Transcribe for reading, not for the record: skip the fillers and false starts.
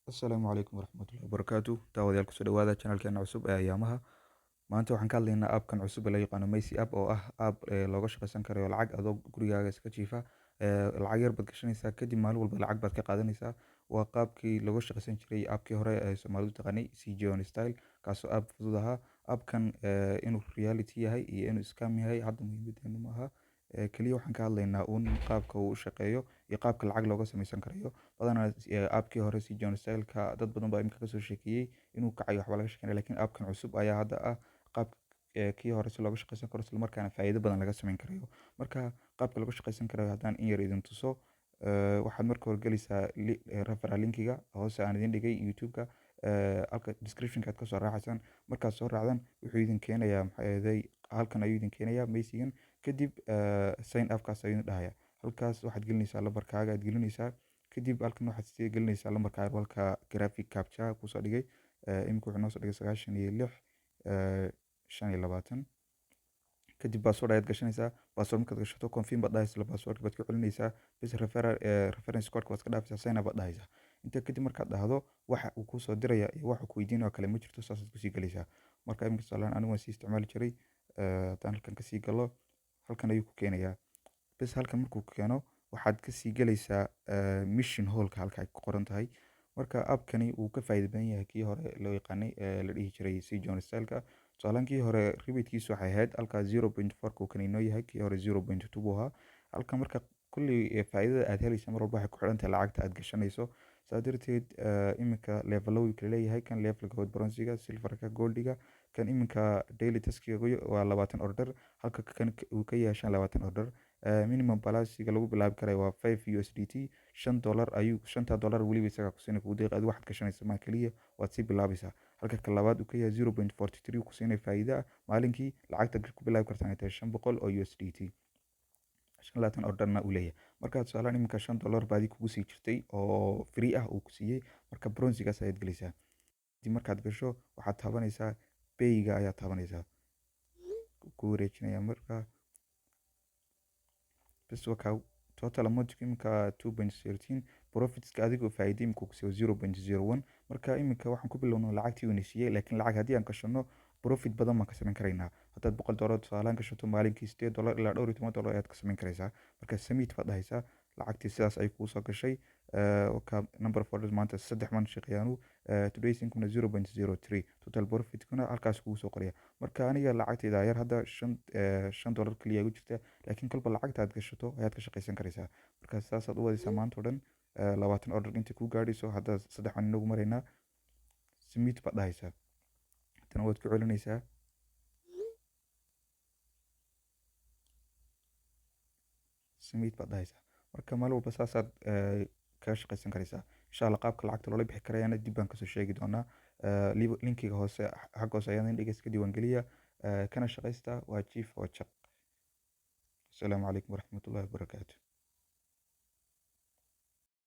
Asalaamu calaykum waraxmatullahi wabarakaatu. Daawadayaal, kusoo dhawaada channelkeena cusub ee Ayaamaha. Maanta waxaan ka hadlaynaa appkan cusub ee loo yaqaano Messi App, oo ah app looga shaqaysan karayo lacag adoo gurigaaga iska jiifa. Lacag yar baad gashanaysaa, kadib maalin walba lacag baad ka qaadanaysaa. Waa qaabkii looga shaqaysan jiray appkii hore ee Soomaalidu taqaanay, CJ On Style, kaasoo app fudud ahaa. Appkan inuu reality yahay iyo inuu scam yahay hadda muhiimadeenu ma aha. Kaliya waxaan ka hadlaynaa uun qaabka uu u shaqeeyo iyo qaabka lacag looga samaysan karayo. Badanaa appkii hore, CJ On Style-ka, dad badan baa imika kasoo sheekeeyey inuu kacay, waxba laga sheekeynaya, laakiin appkan cusub ayaa hadda ah qaab kii hore si looga shaqaysan karo, isla markaana faa'iido badan laga samayn karayo. Marka qaabka looga shaqaysan karayo haddaan in yar idin tuso, waxaad marka hore gelaysaa referral linkiga hoose aan idin dhigay YouTube-ka, halka description-ka aad kasoo raacaysaan. Markaad soo raacdaan, wuxuu idin keenayaa, maxay ahaday, halkan ayuu idin keenayaa, Messigan. Kadib sign up-kaas ayuu idin dhahaya. Halkaas waxaad gelinaysaa lambarkaaga aad gelinaysaa. Kadib halkan waxaad sii gelinaysaa lambarkaaga, halka graphic captcha kusoo dhigay. Imika wuxuu noo soo dhigay 96 25. Kadib password ayaad gashanaysaa. Password markaad gashato, confirm baad dhahaysaa, password baad ku celinaysaa bis. Referral reference code baad iska dhaafaysaa, sign up baad dhahaysaa. Inta kadib markaad dhahdo, waxa uu kusoo diraya iyo waxa uu ku weydiinayo kale ma jirto, saasaad kusii gelaysaa. Marka iminka tusaale anigu waan sii isticmaali jiray. Haddaan halkan kasii galo, halkan ayuu ku keenayaa bes. Halkan markuu ku keeno, waxaad kasii gelaysaa mission hallka halka ay ku qoran tahay. Marka appkani wuu ka faa'iido badan yahay kii hore loo yaqaanay ee la dhihi jiray CJ On Style-ka. Tusaalaan kii hore rebatekiisu waxay ahayd halka 0.4 uu kan inoo yahay, kii hore 0.2 buu ahaa. Halka marka kulli faa'iidada aad helaysa mar walba waxay ku xidhan tahay lacagta aad gashanayso. Saa darteed iminka levelo wuu kala leeyahay kan: levelka kood, bronziga, silverka, goldiga. Kan iminka daily taskiga waa 20 order, halka kan uu ka yahay 25 order. Minimum balancega lagu bilaabi karayo waa 5 USDT, $5 ayuu, shanta dollar weliba isagaa kusiinaya, kugu deeqay. Adigu waxaad gashanaysa ma kaliya waad sii bilaabaysaa. Halka ka labaad uu ka yahay 0.43 ku siinaya faa'iido ah maalinkii. Lacagta ku bilaabi kartaan ay tahay 500 oo USDT, 25 orderna uu leeyahay. Marka tusaalahan iminka $5 baadi kugu sii jirtay oo free ah uu ku siiyey. Marka bronzigaas ayaad gelaysaa. Kadib markaad gasho, waxaad taabanaysaa payga ayaad taabanaysaa, ku wareejinaya. Marka bas wakaa total amount iminka 2.13, profitska adigoo faa'iido imika ku siiyo 0.01. Marka iminka waxaan ku bilownay lacagtii uu na siiyey, laakiin lacag haddii aan gashano, profit badan baan ka samayn karaynaa. Haddaad $100 tusaalehaan gashato, maalinkii $8 ilaa dhowr iyo toban dollar ayaad ka samayn karaysaa. Marka submit baad dhahaysaa, lacagtii sidaas ay kuu soo gashay. Ka number of orders maanta saddex man shaqeeyaanu, today's income 0.03, total profitkuna halkaas kugu soo qoraya. Marka aniga lacagtayda yar hadda $5 kaliya igu jirta, laakiin kolba lacagta aad gashato ayaad ka shaqaysan karaysaa. Marka saasaad u wadaysaa maanta oo dhan, 20 order inta kuu gaadhayso. Hadda saddex baan inagu maraynaa. Submit baad dhahaysaa, haddana waad ku celinaysaa, submit baad dhahaysaa. Marka maalin walba saasaad kaga shaqaysan karaysaa. Insha Allah qaabka lacagta loola bixi karayana dib baan kasoo sheegi doonaa. Linkiga hoose, xagga hoose ayaan idin dhigay, iska diiwaangeliya kana shaqaysta. Waa chief oo jaq. Asalaamu calaykum waraxmatullahi wabarakaatu.